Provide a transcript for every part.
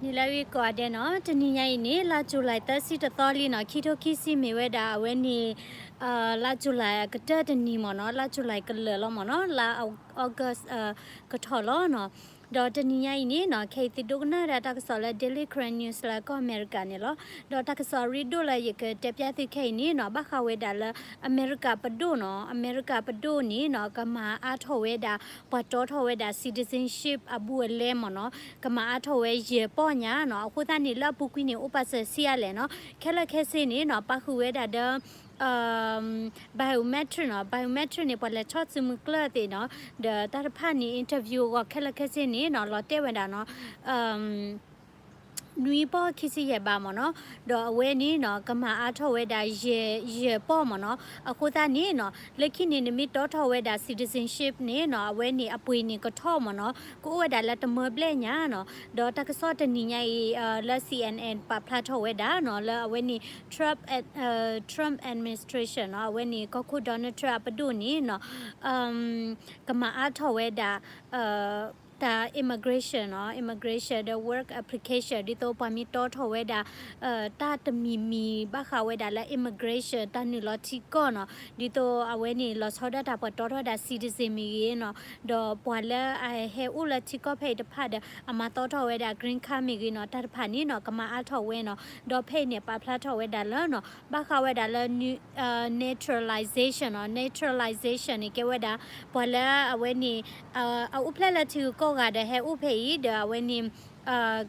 နံၤလၢအဂ့ၤကိးဂၤဒဲးနီၤ, တနံၤညါအံၤန့ၣ် လါ July သၢဆံတသီလံနီၤ, ခံထိခံဆံမ့ၢ်ဝဲဒၣ် အဝဲန့ၣ် လါ July အကတၢၢ်တနံၤမ့ၢ်နီၤ, လါ July ကလၢာ်လီၤမ့ၢ်နီၤ, လါ August ကထီၣ်လီၤနီၤ. ဒီးတနံၤညါအံၤန့ၣ်နီၤ, ခဲအံၤသုဒိကနၣ်ဝဲဒၣ်တၢ်ကစီၣ်လၢ Daily Karen News လၢကီၢ်အမဲရကၤန့ၣ်လီၤ. ဒီးတၢ်ကစီၣ်ရ့ဒိၣ်လၢယကတဲပျၢ်သုခဲအံၤန့ၣ်နီၤ, ဘၣ်ဃးဝဲဒၣ်လၢ အမဲရကၤပဒိၣ်နီၤ, အမဲရကၤပဒိၣ်န့ၣ်နီၤ, ကမၤအါထီၣ်ဝဲဒၣ် ပှၤတီထီၣ်ဝဲဒၣ် citizenship အဘူးအလဲမ့ၢ်နီၤ, ကမၤအါထီၣ်ဝဲယဲၢ်ပီၢ်ညါနီၤ. အဃိသတးန့ၣ် လၢအပူၤကွံာ်န့ၣ် အိၣ်ပာ်စၢၤဆံးအါလဲၣ်နီၤ, ခဲလၢာ်ခဲဆ့န့ၣ်နီၤ, ပာ်ဃုာ်ဝဲဒၣ်ဒီး biometric နီၤ, biometric န့ၣ် ပှၤလဲၤဆီၣ်စုမုၢ်ကျၢၢ်သ့ၣ်နီၤ, ဒီးတၢ်တဖၣ်န့ၣ် interview အဂီၢ် ခဲလၢာ်ခဲဆ့န့ၣ်နီၤ, လီၤတဲာ်ဝဲဒၣ်နီၤ နွံပီၢ်ခံဆံယဲၢ်ဘးမ့ၢ်နီၤ. ဒီးအဝဲန့ၣ်နီၤ, ကမၤအါထီၣ်ဝဲဒၣ် ယဲၢ်ပီၢ်မ့ၢ်နီၤ. အဃိသတးန့ၣ်နီၤ, လၢခံန့ၣ် နမ့ၢ်တီထီၣ်ဝဲဒၣ် citizenship န့ၣ်နီၤ, အဝဲန့ၣ်အပှ့ၤန့ၣ်ကထီၣ်မ့ၢ်နီၤ, ကအိၣ်ဝဲဒၣ်လၢတမၢဘျဲၣ်ညါနီၤ. ဒီးတၢ်ကစီၣ်တနံၤညါအံၤ လၢ C N N ပာ်ဖျါထီၣ်ဝဲဒၣ်နီၤ, လၢအဝဲန့ၣ် Trump administration နီၤ, အဝဲန့ၣ်ကီၢ်ခိၣ် Donald Trump အပဒိၣ်န့ၣ်နီၤ, ကမၤအါထီၣ်ဝဲဒၣ် တၢ် immigration နီၤ, immigration ဒီး work application ဒ်သိးပှၤမ့ၢ်တီထီၣ်ဝဲဒၣ် တၢ်တမံၤမံၤ ဘၣ်ဃးဝဲဒၣ်လၢ immigration တၢ်နုာ်လီၤထံကီၢ်နီၤ, ဒ်သိးအဝဲန့ၣ် လီၤဆီဒၣ်တၢ်ပှၤတီထီၣ်ဝဲဒၣ် citizen မ့ၢ်ဂ့ၤနီၤ, ဒီးပှၤလၢအဟဲအိၣ်လၢထံကီၢ်ဖဲအံၤတဖၣ်ဒီး အမၤတီထီၣ်ဝဲဒၣ် green card မ့ၢ်ဂ့ၤနီၤ, တၢ်တဖၣ်န့ၣ်နီၤ, ကမၤအါထီၣ်ဝဲနီၤ. ဒီးဖဲအံၤန့ၣ် ပာ်ဖျါထီၣ်ဝဲဒၣ်လၢနီၤ, ဘၣ်ဃးဝဲဒၣ်လၢ naturalization နီၤ, naturalization န့ၣ် ကဲဝဲဒၣ် ပှၤလၢအဝဲန့ၣ် အအိၣ်ဖျဲၣ်လၢထံဂုၤကီၢ်ဂၤဒီးဟဲအိၣ်ဖဲအံၤဒီး အဝဲန့ၣ်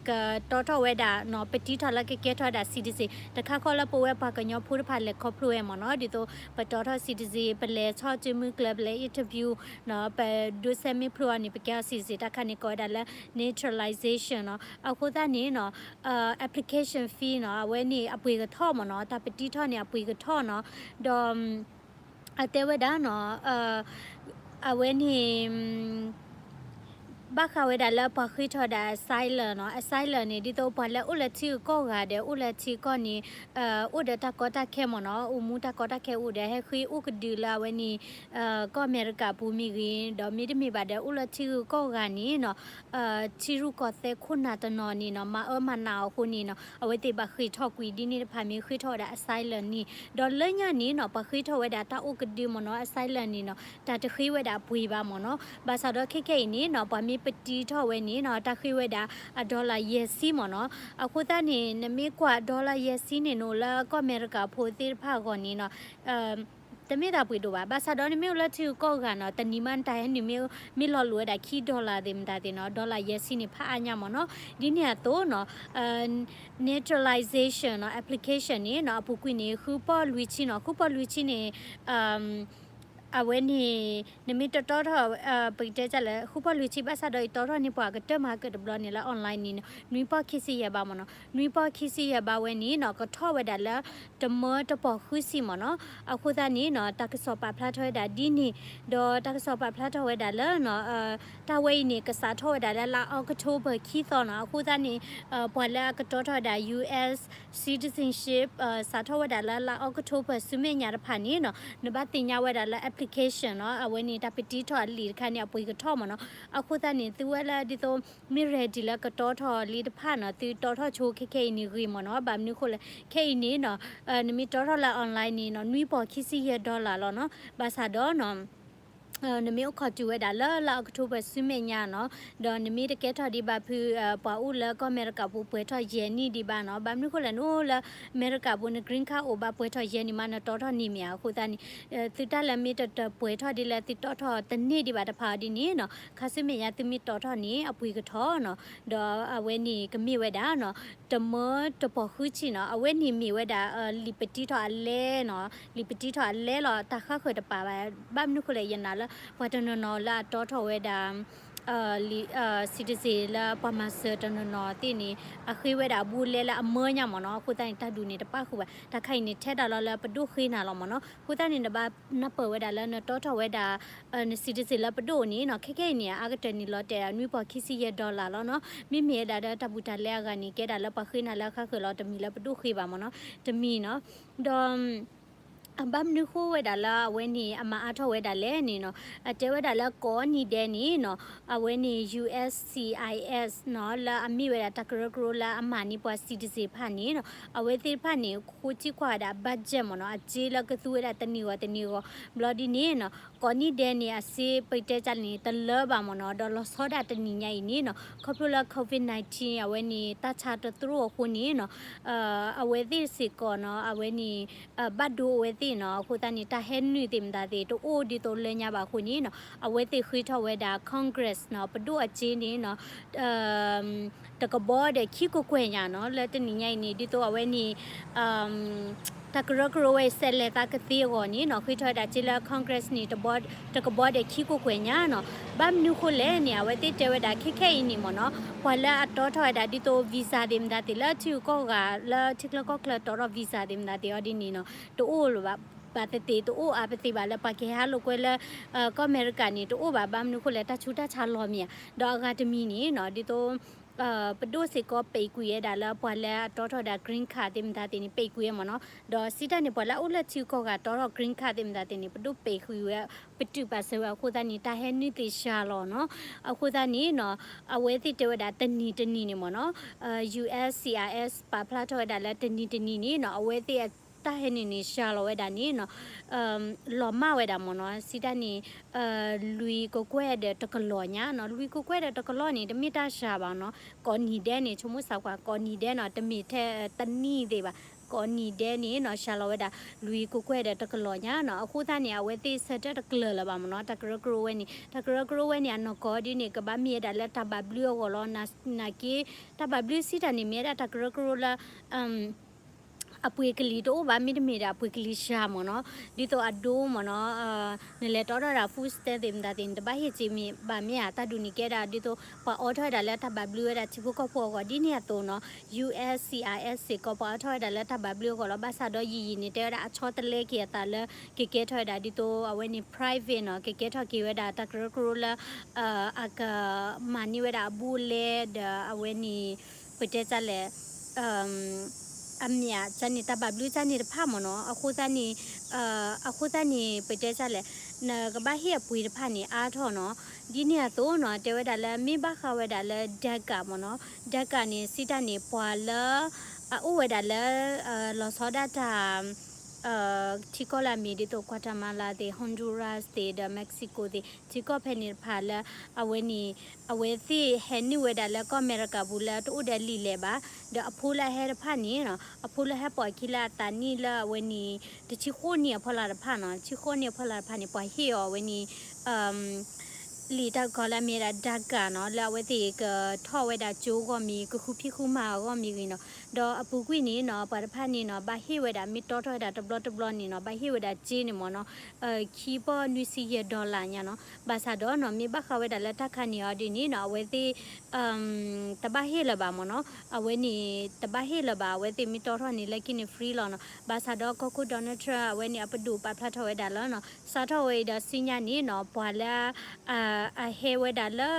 ကတီထီၣ်ဝဲဒၣ်နီၤ, ပတံထီၣ်လၢကကဲထီၣ်ဝဲဒၣ် citizen တခါဃီလၢပဝဲပှၤကညီဖိတဖၣ်လဲၤခီဖျိဝဲမ့ၢ်နီၤ, ဒ်သိးပတီထီၣ် citizen ပလဲၤဆီၣ်စုမုၢ်ကျၢၢ် ပလဲၤ interview နီၤ, ပဒိးစဲမ့ၢ်ဖျိအီၤန့ၣ် ပကဲအီၤ citizen တၢ်ခါန့ၣ် ကိးဝဲဒၣ်လၢ naturalization နီၤ. အဃိသတးန့ၣ်နီၤ, application fee နီၤ, အဝဲန့ၣ်အပှ့ၤကထီၣ်မ့ၢ်နီၤ, တၢ်ပတံထီၣ်န့ၣ်အပှ့ၤကထီၣ်နီၤ. ဒီး အတဲဝဲဒၣ်နီၤ, အဝဲန့ၣ် ဘၣ်ဃးဝဲဒၣ်လၢပှၤဃ့ထီၣ်ဝဲဒၣ် asylum နီၤ, asylum န့ၣ် ဒ်သိးပှၤလၢအိၣ်လၢထံဂုၤကီၢ်ဂၤဒီး အိၣ်လၢထံကီၢ်န့ၣ် အိၣ်ဒီးတၢ်ကီတၢ်ခဲမ့ၢ်နီၤ, အိၣ်မူတၢ်ကီတၢ်ခဲအိၣ်ဒီး ဟဲဃ့အိၣ်ကဒုလၢအဝဲန့ၣ် ကီၢ်အမဲရကၤပူၤမ့ၢ်ဂ့ၤ, ဒီးမ့တမ့ၢ်ဘၣ်ဒီး အိၣ်လၢထံဂုၤကီၢ်ဂၤန့ၣ်နီၤ, ထံရူၢ်ကီၢ်သဲးခိၣ်နၢ်တနီၤန့ၣ်နီၤ, မၤအၢမၤနးအီၤအဃိန့ၣ်နီၤ, အဝဲသ့ၣ်ဘၣ်ဃ့ထီၣ်ကွံာ်ဒ်န့ၣ်တဖၣ်မ့ၢ်ဃ့ထီၣ်ဝဲဒၣ် asylum န့ၣ်, ဒီးလၢညါန့ၣ်နီၤ, ပှၤဃ့ထီၣ်ဝဲဒၣ်တၢ်အိၣ်ကဒုမ့ၢ်နီၤ, asylum န့ၣ်နီၤ, တၢ်တဃ့ဝဲဒၣ်ပှ့ၤဘၣ်မ့ၢ်နီၤ. ဘၣ်ဆၣ်ဒီးခဲခဲအံၤန့ၣ်နီၤ, ပှၤမ့ၢ်ပတံထီၣ်ဝဲန့ၣ်နီၤ, တၢ်ဃ့ဝဲဒၣ်အ dollar ယဲၢ်ဆံမ့ၢ်နီၤ. အဃိသတးန့ၣ် နမ့ၢ်ကွၢ် dollar ယဲၢ်ဆံန့ၣ်နီၤ, လၢကီၢ်အမဲရကၤဖိသ့ၣ်တဖၣ်အဂီၢ်န့ၣ်နီၤ, တမ့ၢ်တၢ်ပှ့ၤဒိၣ်ဘၣ်. ဘၣ်ဆၣ်ဒီးနမ့ၢ်အိၣ်လၢထံဂုၤကီၢ်ဂၤနီၤ, တနံၤမးနတၢ်ဟဲနုာ်မ့ၢ်လီၤလိာ်ဝဲဒၣ်ခံ dollar သ့ၣ်မတၤသ့ၣ်နီၤ, dollar ယဲၢ်ဆံန့ၣ် ဖးအါညါမ့ၢ်နီၤ. ဒ်န့ၣ်အသိးနီၤ, naturalization နီၤ, application န့ၣ်နီၤ, အပူၤကွံာ်န့ၣ် ဃုပီၢ်လွံၢ်ဆံနီၤ, ဃုပီၢ်လွံၢ်ဆံန့ၣ် အဝဲန့ၣ် နမ့ၢ်တတီထီၣ်, ပကတဲဒ်လဲၣ်, ဃုပီၢ်လွံၢ်ဆံ ဘၣ်ဆၣ်ဒီးယတီထီၣ်န့ၢ်ပှၤကတၢၢ်မၤကတဘျီန့ၣ်လၢ online န့ၣ်နီၤ, နွံပီၢ်ခံဆံယဲၢ်ဘးမ့ၢ်နီၤ. နွံပီၢ်ခံဆံယဲၢ်ဘးဝဲန့ၣ်နီၤ, ကထီၣ်ဝဲဒၣ်လၢ တမၢတပီၢ်ဃုဆံမ့ၢ်နီၤ. အဃိသတးန့ၣ်နီၤ, တၢ်ကစီၣ်ပာ်ဖျါထီၣ်ဝဲဒၣ်ဒ်န့ၣ်, ဒီးတၢ်ကစီၣ်ပာ်ဖျါထီၣ်ဝဲဒၣ်လၢနီၤ, တၢ်ဝဲအံၤန့ၣ် ကစးထီၣ်ဝဲဒၣ်လၢလါ October ခံသီနီၤ. အဃိသတးန့ၣ် ပှၤလၢအကတီထီၣ်ဝဲဒၣ် U S citizenship စးထီၣ်ဝဲဒၣ်လၢလါ October ဆူမဲာ်ညါတဖၣ်န့ၣ်နီၤ, နဘၣ်သ့ၣ်ညါဝဲဒၣ်လၢ application နီၤ, အဝဲန့ၣ်တၢ်ပတံထီၣ်အလံာ်တခါန့ၣ် အပှ့ၤကထီၣ်မ့ၢ်နီၤ. အဃိသတးန့ၣ် သုဝဲလၢဒ်သိး မ့ၢ် ready လၢကတီထီၣ်လံတဖၣ်နီၤ, သုတီထီၣ်ဆိခဲခဲအံၤန့ၣ်ဂ့ၤမ့ၢ်နီၤ. ဘၣ်မနုၤအဃိလဲၣ်, ခဲအံၤန့ၣ်နီၤ, နမ့ၢ်တီထီၣ်လၢ online န့ၣ်နီၤ, နွံပီၢ်ခံဆံယဲၢ် dollar လီၤနီၤ. ဘၣ်ဆၣ်ဒီးနီၤ နမ့ၢ်အိၣ်ခိးတုၤဝဲဒၣ်လၢလါ October ဆူမဲာ်ညါနီၤ, ဒီးနမ့ၢ်တကဲထီၣ်ဒံးဘၣ်ဖု ပှၤအိၣ်လၢကီၢ်အမဲရကၤပူၤ ပှဲၤထီၣ်ယဲၢ်နံၣ်ဒံးဘၣ်နီၤ. ဘၣ်မနုၤအဃိလဲၣ်, နအိၣ်လၢအမဲရကၤပူၤ န green card အိၣ်ဘၣ်ပှဲၤထီၣ်ယဲၢ်နံၣ်မး နတီထီၣ်န့ၢ်မ့ၢ်ဧါ. အဃိသတးန့ၣ် သုတၢ်လၢမ့ၢ်တတပှဲၤထီၣ်ဒ်လဲၣ် သုတီထီၣ်တန့ၢ်ဒံးဘၣ်တဖၣ်အီၤဒ်န့ၣ်နီၤ, ခါဆူမဲာ်ညါသုမ့ၢ်တီထီၣ်န့ၣ် အပှ့ၤကထီၣ်နီၤ. ဒီးအဝဲန့ၣ်ကမ့ၢ်ဝဲဒၣ်နီၤ တမၢတပီၢ်ဃုဆံနီၤ, အဝဲန့ၣ်မ့ၢ်ဝဲဒၣ် လံာ်ပတံထီၣ်အလဲနီၤ, လံာ်ပတံထီၣ်အလဲလီၤ, တၢ်ဃၣ်ဃၢၤတပာ်ဘၣ်. ဘၣ်မနုၤအဃိလဲၣ်, ယနာ်လၢ ပှၤတနီၤနီၤလၢအတီထီၣ်ဝဲဒၣ် လံာ် citizen လၢပှၤမၤစၢၤတနီၤနီၤသ့ၣ်န့ၣ် အဃ့ဝဲဒၣ်အဘူးအလဲလၢအမၢညါမ့ၢ်နီၤ. အဃိသတးန့ၣ် တၢ်ဒုးန့ၣ်တပၣ်ဃုာ်ဘၣ်. တၢ်ခါအံၤန့ၣ် ထဲဒၣ်လီၤလၢပဒိၣ်ဃ့နၤလီၤမ့ၢ်နီၤ. အဃိသတးန့ၣ် နဘၣ်နၢ်ပၢၢ်ဝဲဒၣ်လၢနတီထီၣ်ဝဲဒၣ် န citizen လၢပဒိၣ်န့ၣ်နီၤ, ခဲခဲအံၤန့ၣ် အါကတၢၢ်န့ၣ်လီၤတဲာ် နွံပီၢ်ခံဆံယဲၢ် dollar လီၤနီၤ. မ့မ့ၢ်ဝဲဒၣ်ဒီးတၢ်ဘူးတၢ်လဲအဂၤန့ၣ် ကဲဒၣ်လၢပှၤဃ့နၤလၢအဃၣ်ဃၢၤလီၤ, တမ့ၢ်လၢပဒိၣ်ဃ့ဘၣ်မ့ၢ်နီၤ, တမ့ၢ်နီၤ. ဒီး ဘၣ်မနုၤဃိဝဲဒၣ်လၢအဝဲန့ၣ် အမၤအါထီၣ်ဝဲဒၣ်လဲၣ်န့ၣ်နီၤ, အတဲဝဲဒၣ်လၢကိးနံၤဒဲးန့ၣ်နီၤ, အဝဲန့ၣ် ယူၣ်အ့ၣ်စံၣ်အ့ၣ်အ့ၣ်နီၤ, လၢအမ့ၢ်ဝဲဒၣ်တၢ်ကရၢကရိလၢအမၤန့ၢ်ပှၤ citizen တဖၣ်န့ၣ်နီၤ, အဝဲသ့ၣ်တဖၣ်န့ၣ် ဃိထံကွၢ်ဝဲဒၣ် budget မ့ၢ်နီၤ, အစ့လၢကသူဝဲဒၣ်တနံၤဂီၤတနံၤဂီၤ, ဘျီဒ်န့ၣ်နီၤ, ကိးနံၤဒဲးန့ၣ် အစ့ပတဲကလဲၣ်န့ၣ် တလၢဘၣ်မ့ၢ်နီၤ, ဒီးလီၤဆီဒၣ်တနံၤညါအံၤန့ၣ်နီၤ, ခီဖျိလၢ COVID nineteen အဝဲန့ၣ် တၢ်ဆါတသရိာ်အဃိန့ၣ်နီၤ, အဝဲသ့ၣ်စ့ၢ်ကီးနီၤ, အဝဲန့ၣ် ဘၣ်ဒိအဝဲသ့ၣ်နီၤ, အဃိသတးန့ၣ် တၢ်ဟဲနုာ်သ့ၣ်မတၤသ့ၣ် တအိၣ်ဒ်သိးလၢညါဘၣ်အဃိန့ၣ်နီၤ, အဝဲသ့ၣ်ဃ့ထီၣ်ဝဲဒၣ် Congress နီၤ, ပဒိၣ်အစ့န့ၣ်နီၤ, တကဘီဒီးခံကိးကွဲၢ်ညါနီၤ, လၢတနံၤညါအံၤန့ၣ် ဒ်သိးအဝဲန့ၣ် တၢ်ကရၢကရိဝဲအံၤ စဲးလဲၤသးကသ့အဂီၢ်န့ၣ်နီၤ, ဃ့ထီၣ်ဝဲဒၣ်စ့လၢ Congress န့ၣ် တဘီဒီးခံကိးကွဲၢ်ညါနီၤ, ဘၣ်မနုၤဃိလဲၣ်န့ၣ် အဝဲသ့ၣ်တဲဝဲဒၣ်ခဲခဲအံၤန့ၣ်မ့ၢ်နီၤ, ပှၤလၢအတီထီၣ်ဝဲဒၣ်ဒ်သိး visa သ့ၣ်မတၤသ့ၣ် လၢထံဂုၤကီၢ်ဂၤ လၢထံချၢကီၢ်ချၢတီထီၣ် visa သ့ၣ်မတၤသ့ၣ်အီၤဒ်န့ၣ်နီၤ, တအိၣ်လၢၤဘၣ်, ဘၣ်သ့ၣ်သ့ၣ် တအိၣ်အါပသ့ၣ်ဘၣ်လၢပှၤကဟဲဟးလိာ်ကွဲလၢ ကီၢ်အမဲရကၤန့ၣ် တအိၣ်ဘၣ်, ဘၣ်မနုၤဃိလဲၣ် တၢ်ဆူးတၢ်ဆါလီၤမ့ၢ်ဧါ, ဒီးအဂၤတမံၤန့ၣ်နီၤ, ဒ်သိး ပဒိၣ်စ့ၢ်ကီးပဲာ်ကွံာ်ဝဲဒၣ်လၢပှၤလၢအတီထီၣ်ဝဲဒၣ် green card သ့ၣ်မတၤသ့ၣ်န့ၣ် ပဲာ်ကွံာ်ဝဲမ့ၢ်နီၤ, ဒီးစံးတၢ်န့ၣ် ပှၤလၢအအိၣ်လၢထံဂုၤကီၢ်ဂၤတီထီၣ် green card သ့ၣ်မတၤသ့ၣ်န့ၣ် ပဒိၣ်ပဲာ်ကွံာ်ဝဲ ပတုာ်ပာ်စၢၤဝဲအဃိသတးန့ၣ် တၢ်ဟဲနုာ်သ့ၣ်စှၤလီၤနီၤ, အဃိသတးန့ၣ်နီၤ, အဝဲသ့ၣ်တဲဝဲဒၣ်တနံၤတနံၤန့ၣ်မ့ၢ်နီၤ, ယူၣ်အ့ၣ်စံၣ်အ့ၣ်အ့ၣ် ပာ်ဖျါထီၣ်ဝဲဒၣ်လၢတနံၤတနံၤန့ၣ်နီၤ, အဝဲသ့ၣ်အတၢ်ဟဲနုာ်န့ၣ်စှၤလီၤဝဲဒၣ်န့ၣ်နီၤ, လီၤမၢ်ဝဲဒၣ်မ့ၢ်နီၤ, စံးတၢ်န့ၣ် လွံၢ်ကကွဲၢ်ဒီးတကလီၤညါနီၤ, လွံၢ်ကကွဲၢ်ဒီးတကလီၤန့ၣ် တမ့ၢ်တၢ်စှၤဘၣ်နီၤ, ကိးနံၤဒဲးန့ၣ် ဆိကမိၣ်စးကွၢ် ကိးနံၤဒဲးနီၤ, တမ့ၢ်ထဲတနံၣ်သ့ၣ်ဘၣ်, ကိးနံၤဒဲးန့ၣ်နီၤ စှၤလီၤဝဲဒၣ် လွံၢ်ကကွဲၢ်ဒီးတကလီၤညါနီၤ, အဃိသတးန့ၣ် အဝဲသ့ၣ်ဆၢထၢၣ်တကျၢၤလၢၤဘၣ်မ့ၢ်နီၤ, တၢ်ကရၢကရိဝဲန့ၣ် တၢ်ကရၢကရိဝဲန့ၣ် အနီၢ်ကီၢ်ဒ်န့ၣ် ကဘၣ်မ့ၢ်ဝဲဒၣ်လၢတၢ်ဘၣ်ဘျုးအဂီၢ်လီၤ, နာ်က့ တၢ်ဘၣ်ဘျုးစံးတၢ်န့ၣ် မ့ၢ်ဝဲဒၣ်တၢ်ကရၢကရိလၢ အပှ့ၤကလံၤတအိၣ်ဘၣ် မ့တမ့ၢ်ဒီးအပှ့ၤကလံၤစှၤမ့ၢ်နီၤ, ဒ်သိးအဒိမ့ၢ်နီၤ, နလဲၤတီထီၣ်ဒၣ် food stamp သ့ၣ်မတၤသ့ၣ်န့ၣ် တဘၣ်ဟ့ၣ်စ့မ့ၢ်ဘၣ်မ့ၢ်ဧါ, တၢ်ဒ်န့ၣ်ကဲဒၣ် ဒ်သိးပှၤအိးထီၣ်ဝဲဒၣ်လၢတၢ်ဘၣ်ဘျုးဝဲဒၣ်ထံဖိကီၢ်ဖိအဂီၢ် ဒ်န့ၣ်အသိးနီၤ, ယူၣ်အ့ၣ်စံၣ်အ့ၣ်အ့ၣ် စ့ၢ်ကီး ပှၤအိးထီၣ်ဝဲဒၣ်လၢတၢ်ဘၣ်ဘျုးအဂီၢ်လီၤ, ဘၣ်ဆၣ်ဒီးယံာ်ယံာ်န့ၣ် တဲဝဲဒၣ်အဆီတလဲက့ၤအသးလၢ ကကဲထီၣ်ဝဲဒၣ်ဒ်သိးအဝဲန့ၣ် private နီၤ, ကကဲထီၣ်က့ၤဝဲဒၣ်တၢ်ကရၢကရိလၢ အကမၤန့ၢ်ဝဲဒၣ်အဘူးအလဲဒီးအဝဲန့ၣ် ပတဲတၢ်လဲၣ် အမ့ၢ်ကန့ၣ် တၢ်ဘၣ်ဘျုးကန့ၣ်တဖၣ်မ့ၢ်နီၤ, အဃိသတးန့ၣ် အဃိသတးန့ၣ် ပတဲတၢ်လဲၣ် နကဘၣ်ဟ့ၣ်အပှ့ၤတဖၣ်န့ၣ် အါထီၣ်နီၤ, ဒ်န့ၣ်အသိးနီၤ တဲဝဲဒၣ်လၢမ့ၢ်ဘၣ်ဃးဝဲဒၣ်လၢ DACA မ့ၢ်နီၤ, DACA န့ၣ် စံးတၢ်န့ၣ် ပှၤလၢ အအိၣ်ဝဲဒၣ်လၢ လီၤဆီဒၣ်တၢ် ထံကီၢ်လၢအမ့ၢ်ဒ်သိး Guatemala သ့ၣ် Honduras သ့ၣ်ဒီး Mexico သ့ၣ် ထံကီၢ်ဖဲန့ၣ်တဖၣ်လၢ အဝဲန့ၣ် အဝဲသ့ၣ်ဟဲနုာ်ဝဲဒၣ်လၢကီၢ်အမဲရကၤပူၤလၢတအိၣ်ဒီးလံာ်လဲၢ်ဘၣ်, ဒီးအဖိလၢအဟဲတဖၣ်န့ၣ်နီၤ အဖိလၢဟဲပိာ်အခံလၢအသးနံၣ်လၢအဝဲန့ၣ် တဆံဃိးနံၣ်အဖီလာ်တဖၣ်နီၤ, တဆံဃိးနံၣ်အဖီလာ်တဖၣ်န့ၣ် ပှၤဟ့ၣ်အီၤအဝဲန့ၣ် လံာ်တၢ်ကီလၢအမ့ၢ်ဝဲဒၣ် DACA နီၤ, လၢအဝဲသ့ၣ်ကထီၣ်ဝဲဒၣ်ကၠိအဂီၢ်မ့ၢ် ကဃုဖံးဃုမၤအဂီၢ်မ့ၢ်ဂ့ၤနီၤ, ဒီးအပူၤကွံာ်န့ၣ်နီၤ ပှၤတဖၣ်န့ၣ်နီၤ ဘၣ်ဟ့ၣ်ဝဲဒၣ် မ့ၢ်တီထီၣ်ဝဲဒၣ်တဘျီတဘျီန့ၣ်နီၤ ဘၣ်ဟ့ၣ်ဝဲဒၣ်စ့န့ၣ်မ့ၢ်နီၤ ခံပီၢ်နွံဆံယဲၢ် dollar ညါနီၤ, ဘၣ်ဆၣ်ဒီးနီၤ မ့ၢ်ဘၣ်ဃးဝဲဒၣ်လၢတၢ်ခါန့ၣ်အီၤဒ်န့ၣ်နီၤ အဝဲသ့ၣ် တဘၣ်ဟ့ၣ်လၢၤဘၣ်မ့ၢ်နီၤ, အဝဲန့ၣ် တဘၣ်ဟ့ၣ်လၢၤဘၣ် အဝဲသ့ၣ်မ့ၢ်တီထီၣ်န့ၣ် လၢခံန့ၣ် free လီၤနီၤ, ဘၣ်ဆၣ်ဒီးကီၢ်ခိၣ် Donald Trump အဝဲန့ၣ် အပဒိၣ်ပာ်ဖျါထီၣ်ဝဲဒၣ်လၢနီၤ စးထီၣ်ဝဲအံၤဒီးဆူညါန့ၣ်နီၤ ပှၤလၢ အဟဲဝဲဒၣ်လၢ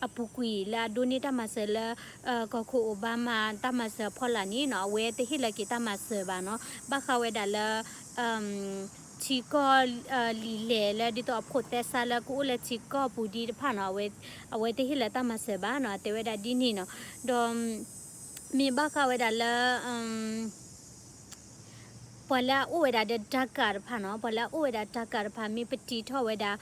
အပူၤကွံာ်လၢအဒိးန့ၢ်တၢ်မၤစၢၤလၢ ကီၢ်ခိၣ် Obama တၢ်မၤစၢၤအဖီလာ်န့ၣ်နီၤ အဝဲတဟ့ၣ်လၢၤက့ၤတၢ်မၤစၢၤဘၣ်နီၤ, ဘၣ်ဃးဝဲဒၣ်လၢ ထံကီၢ်လံာ်လဲၢ်လၢဒ်သိးအဖိးသဲစးလၢ ကအိၣ်လၢထံကီၢ်ပူၤဒ်တဖၣ်နီၤ အဝဲတဟ့ၣ်လၢၤတၢ်မၤစၢၤဘၣ်နီၤ တဲဝဲဒၣ်ဒ်န့ၣ်နီၤ, ဒီး မ့ၢ်ဘၣ်ဃးဝဲဒၣ်လၢ ပှၤလၢအအိၣ်ဝဲဒၣ်ဒီး DACA တဖၣ်နီၤ, ပှၤလၢအအိၣ်ဝဲဒၣ် DACA တဖၣ် မ့ၢ်ပတံထီၣ်ဝဲဒၣ်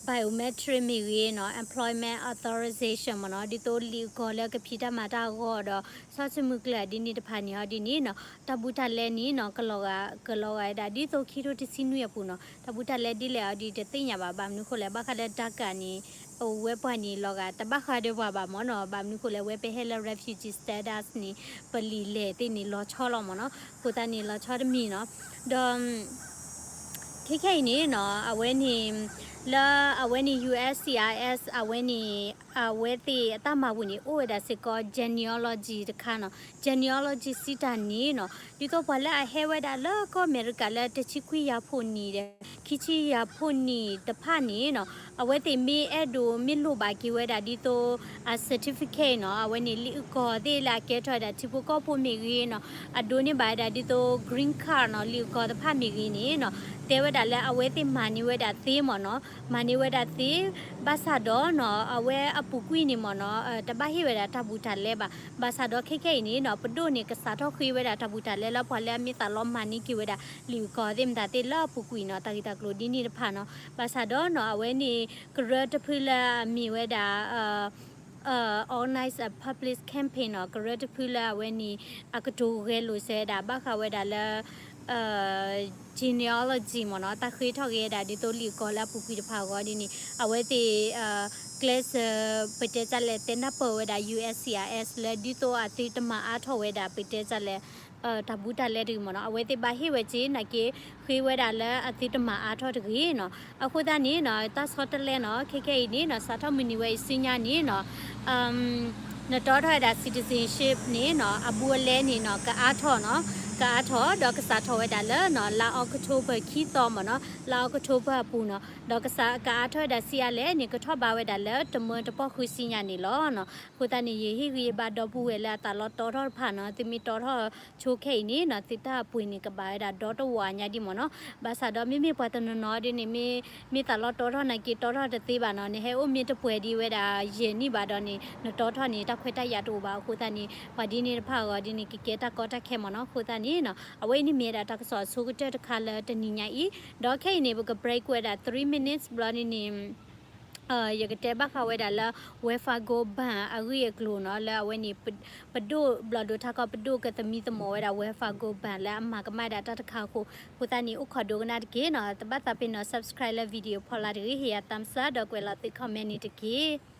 biometric မ့ၢ်ဂ့ၤနီၤ employment authorization မ့ၢ်နီၤ, ဒ်သိးလံာ်အုၣ်ကီၤလၢကဖံးတၢ်မၤတၢ်အဂီၢ်ဒီး စီဆှံမုၢ်ကျၢၢ်ဒ်န့ၣ်တဖၣ်န့ၣ်အီၤဒ်န့ၣ်နီၤ, တၢ်ဘူးတၢ်လဲန့ၣ်နီၤ ကလီၤဂာ် ကလီၤဂာ်ဝဲဒၣ် ဒ်သိးခံထိတဆံနွံအပူၤနီၤ, တၢ်ဘူးတၢ်လဲဒ်လဲၣ်အီၤဒ်တသ့ၣ်ညါဘၣ်, ဘၣ်မနုၤဃိလဲၣ် ဘၣ်ဃးလၢ DACA န့ၣ် အဝဲပှၤန့ၣ်လီၤဂာ် တဘၣ်ဃးဒီးပှၤဘၣ်မ့ၢ်နီၤ, ဘၣ်မနုၤဃိလဲၣ် ဝဲပဟဲလၢ refugee status န့ၣ် ပလံာ်လဲၢ်သ့ၣ်န့ၣ် လီၤဆီလီၤမ့ၢ်နီၤ, အဃိသတးန့ၣ် လီၤဆီတမံၤနီၤ, ဒီး ခဲခဲအံၤန့ၣ်နီၤ အဝဲန့ၣ် လၢအဝဲန့ၣ် ယူၣ်အ့ၣ်စံၣ်အ့ၣ်အ့ၣ် အဝဲန့ၣ် အဝဲသ့ၣ်အတၢ်မၤပူၤန့ၣ် အိၣ်ဝဲဒၣ်စ့ၢ်ကီး genealogy တခါနီၤ, genealogy စံးတၢ်န့ၣ်နီၤ, ဒ်သိးပှၤလၢအဟဲဝဲဒၣ်လၢကီၢ်အမဲရကၤလၢတဆံခွံယၤဖိနံၣ်ဒီး ခံဆံယၤဖိနံၣ်တဖၣ်န့ၣ်နီၤ, အဝဲသ့ၣ်မ့ၢ်အဲၣ်ဒိးမ့ၢ်လိၣ်ဘၣ်က့ၤဝဲဒၣ်ဒ်သိး အ certificate နီၤ, အဝဲန့ၣ်လံာ်အုၣ်ကီၤသ့ၣ်လၢအကဲထီၣ်ဝဲဒၣ်ထံဖိကီၢ်ဖိမ့ၢ်ဂ့ၤနီၤ, အဒိးန့ၢ်ဘၣ်ဝဲဒၣ်ဒ်သိး green card နီၤ, လံာ်အုၣ်ကီၤတဖၣ်မ့ၢ်ဂ့ၤန့ၣ်နီၤ, တဲဝဲဒၣ်လၢအဝဲသ့ၣ်မၤန့ၢ်ဝဲဒၣ်သ့မ့ၢ်နီၤ, မၤန့ၢ်ဝဲဒၣ်သ့, ဘၣ်ဆၣ်ဒီးနီၤ အဝဲအပူၤကွံာ်န့ၣ်မ့ၢ်နီၤ, တဘၣ်ဟ့ၣ်ဝဲဒၣ်တၢ်ဘူးတၢ်လဲဘၣ်. ဘၣ်ဆၣ်ဒီးခဲခဲအံၤန့ၣ်နီၤ ပဒိၣ်န့ၣ် ကစးထီၣ်ဃ့ဝဲဒၣ်တၢ်ဘူးတၢ်လဲလၢပှၤလၢအမ့ၢ်သးလီမၤန့ၢ်က့ၤဝဲဒၣ် လံာ်အုၣ်ကီၤသ့ၣ်မတၤသ့ၣ်လၢအပူၤကွံာ်နီၤ, တၢ်ဂ့ၢ်တၢ်ကျိၤဒ်န့ၣ်တဖၣ်နီၤ. ဘၣ်ဆၣ်ဒီးနီၤ အဝဲန့ၣ် ကရၢတဖုလၢအမ့ၢ်ဝဲဒၣ် organize a public campaign နီၤ, ကရၢတဖုလၢအဝဲန့ၣ် အကတိၤဂဲၤလိာ်စဲဒၣ် ဘၣ်ဃးဝဲဒၣ်လၢ genealogy မ့ၢ်နီၤ, တၢ်ဃ့ထီၣ်က့ၤဝဲဒၣ်ဒ်သိးလံာ်အုၣ်ကီၤလၢအပူၤကွံာ်တဖၣ်အဂီၢ်ဒ်န့ၣ် အဝဲသ့ၣ် ကျဲးစၢး ပတဲတၢ်လဲၣ် တဲနၢ်ပၢၢ်ဝဲဒၣ် USCIS လၢဒ်သိးအသုတမၤအါထီၣ်ဝဲဒၣ် ပတဲတၢ်လဲၣ် တၢ်ဘူးတၢ်လဲတဂ့ၤမ့ၢ်နီၤ, အဝဲသ့ၣ်ဘၣ်ဟ့ၣ်ဝဲက့ၤနာ်က့ ဃ့ဝဲဒၣ်လၢအသုတမၤအါထီၣ်တဂ့ၤနီၤ. အဃိသတးန့ၣ်နီၤ တၢ်ဆီတလဲနီၤ ခဲခဲအံၤန့ၣ်နီၤ စးထီၣ်မုၢ်နံၤဝဲအံၤဆူညါန့ၣ်နီၤ နတီထီၣ်ဝဲဒၣ် citizenship န့ၣ်နီၤ အဘူးအလဲန့ၣ်နီၤ ကအါထီၣ်နီၤ, ကအါထီၣ်ဒီးကစးထီၣ်ဝဲဒၣ်လၢနီၤ လါ October ခံသီမ့ၢ်နီၤ, လါ October အပူၤနီၤ, ဒီးကစး ကအါထီၣ်ဝဲဒၣ်ဆံးအါလဲၣ်န့ၣ် ကထီၣ်ဘးဝဲဒၣ်လၢ တမၢတပီၢ်ဃုဆံညါန့ၣ်လီၤနီၤ. အဃိသတးန့ၣ် ယဟ့ၣ်ဂံၢ်ဘါဒီပုၢ်ဝဲၢ်လၢအသးလီတီထီၣ်တဖၣ်နီၤ, သုမ့ၢ်တီထီၣ်ဆိခဲအံၤန့ၣ်နီၤ သုတၢ်အပှ့ၤန့ၣ် ကဘၣ်ဝဲဒၣ်ဒီတဝာ်ညါဒ်မ့ၢ်နီၤ. ဘၣ်ဆၣ်ဒီးမ့မ့ၢ်ပှၤတနီၤနီၤဒ်န့ၣ် မ့ၢ် မ့ၢ်သးလီတီထီၣ်နာ်က့ တီထီၣ်တသ့ဘၣ်နီၤ, နဟဲအိၣ်မ့ၢ်တပှဲၤဒံးဝဲဒၣ်ယဲၢ်နံၣ်ဘၣ်ဒီးန့ၣ် နတီထီၣ်န့ၣ် တၢ်ခွဲးတၢ်ယာ်တအိၣ်ဘၣ်. အဃိသတးန့ၣ် ပှၤဒ်န့ၣ်တဖၣ်အဂီၢ်ဒ်န့ၣ် ကကဲတၢ်ကီတၢ်ခဲမ့ၢ်နီၤ. အဃိသတးန့ၣ်နီၤ အဝဲအံၤန့ၣ်မ့ၢ်ဝဲဒၣ်တၢ်ကစီၣ်အဆိကတၢၢ်တခါလၢတနံၤညါအံၤ, ဒီးခဲအံၤန့ၣ် ပက break ဝဲဒၣ် three minutes ဘျီဒ်န့ၣ် ယကတဲဘၣ်ဃးဝဲဒၣ်လၢ Wells Fargo Bank အဂ့ၢ်အကျိၤနီၤ, လၢအဝဲန့ၣ် ပဒိၣ်ဘျီၣ်ဒိၣ်ထးကီၢ် ပဒိၣ်ကသမံသမိးဝဲဒၣ် Wells Fargo Bank လၢအမၤကမၣ်ဒၣ်တၢ်တခါအဃိ, အဃိသတးန့ၣ်အိၣ်ခိးဒိကနၣ်တက့ၢ်နီၤ. တဘၣ်သးပ့ၤနီၤ subscribe လၢ video ဖီလာ်တဂ့ၤ, ဟ့ၣ်ယၤ thumbs up ဒီးကွဲးလီၤသု comment န့ၣ်တက့ၢ်.